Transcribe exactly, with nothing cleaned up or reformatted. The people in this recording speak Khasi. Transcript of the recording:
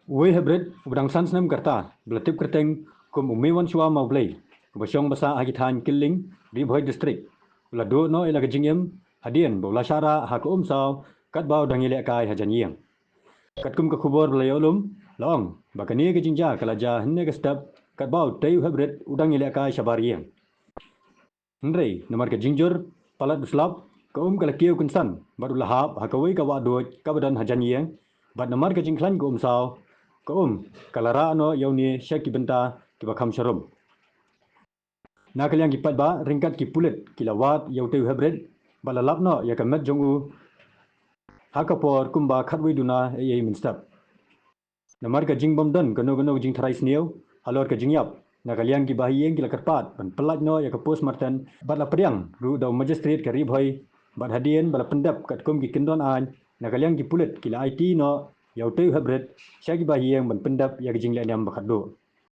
Uwei heprit uba dang san snem ka rta ba la tip kyrteng kum u Meiwanshwa Mawblei, uba shong ba sah ha ki thaiñ Killing, Ri Bhoi District, u la duh noh ïa la ka jingim hadien ba u la shah rah ha ka umsaw katba u dang ïalehkai hajan ïing. Katkum ka khubor ba la ïoh lum, la ong ba kane ka jingjia ka la jia hynne ka step katba utei u heprit u dang ïalehkai shabar ïing. Hynrei namar ka jingjur palat u slap, ka um ka la kiew kynsan bad u la hap ha kawei ka wah duid kaba don hajan ïing, bad namar ka jingkhlaiñ ka umsaw, ka um ka la rah noh ïa une sha ki bynta kiba kham sharum. Na ka liang ki paidbah ryngkat ki pulit ki la wad ïa utei u heprit bad la lap noh ïa ka met jong u ha ka por kumba khatwei duna eiei mynstep. Namar ka jingbym don kano kano ka jingtharai sniew halor ka jingïap, na ka liang ki bahaïing ki la kyrpad ban pyllait noh ïa ka postmortem bad la pdiang ruh da u Magistrate ka Ri Bhoi, bad hadien ba la pyndep katkum ki kyndon aiñ, na ka liang ki pulit ki la aiti noh ïa utei u heprit sha ki bahaïing ban pyndep ïa ka jinglehniam ba khatduh.